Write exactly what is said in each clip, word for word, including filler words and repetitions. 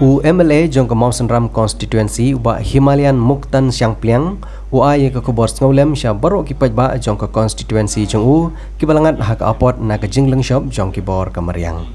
U M L A jong ka Mawsynram Constituency, u Bah Himalayan Muktan Shangpliang, u ai ïa ka khubor sngewlem sha baroh ki paidbah jong ka constituency jong u, kiba la ngat ha ka apot na ka jinglynshop jong ki bor ka mariang.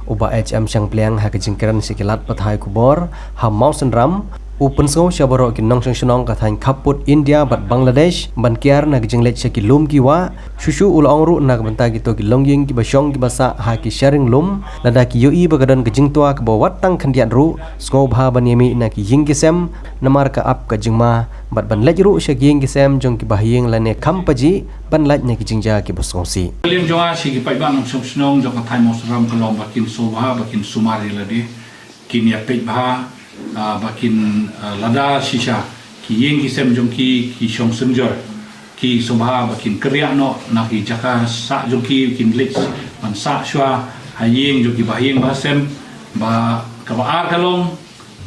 U Bah H M Shangpliang ha ka jingkren sha ki lad pathai khubor ha Mawsynram, u pynsngew sha baroh ki nongshong shnong ka thaiñ khappud India bad Bangladesh ban kiar na ka jingleit sha ki lum ki wah, shuh shuh u la ong ruh na ka bynta kito ki longïing kiba shong kiba sah ha ki sharing lum, lada ki ïohi ba ka don ka jingtwa kaba wat tang khyndiat ruh, sngewbha ban ïamih na ki ïing ki sem, namar ka ap ka jingma, bad ban leit ruh sha ki ïing ki sem jong kiba ha ïing lane kham pajih, ban lait na ki jingjia kiba sngewsih. Ka liang jong nga sha ki paidbah nongshong shnong jong ka thaiñ Mawsynram ka long ba kin sngewbha ba kin sumar ïa lade, kin ïa peit bha, ah, ba kin, ah, lada shisha ki ïing ki sem jong ki, ki shong synjor, ki sngewbha ba kin kyrïah noh na ki jaka sah jong ki, kin leit ban sah shuwa ha ïing jong ki ba ha ïing ba ha sem. Ba kaba ar ka long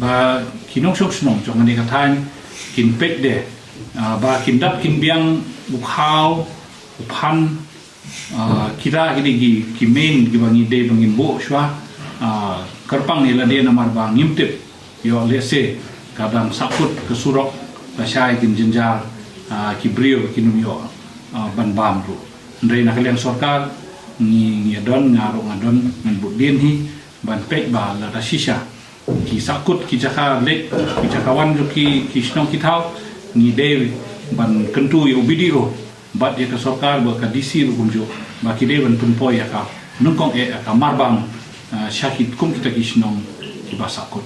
ba ki nongshong shnong jong kane ka thaiñ kin peit de, ah, ba kin dap kin biang u khaw u phan, ah, kita kine ki, ki main kiba ngi dei ba ngin buh shuwa, ah, kyrpang ïa lade namar ba ngim tip ïoh lehse ka dang sahkut ka surok, lashai kin jynjar, ah, ki briew kin ym ïoh, ah, ban bam ruh. Hynrei na ka liang sorkar ngi, ngi don, nga ruh nga don, ngan bud dien hi ban peit ba lada shisha ki sahkut ki jaka leit ki jaka wan jong ki, ki shnong ki thaw, ngi dei ban kyntu ïa u B D O bad ïa ka sorkar bad ka D C ruh kumjuh ba ki dei ban pynpoi ïa ka nyngkong eh ïa ka marbam, ah, sha ki kum kita ki shnong kiba sahkut.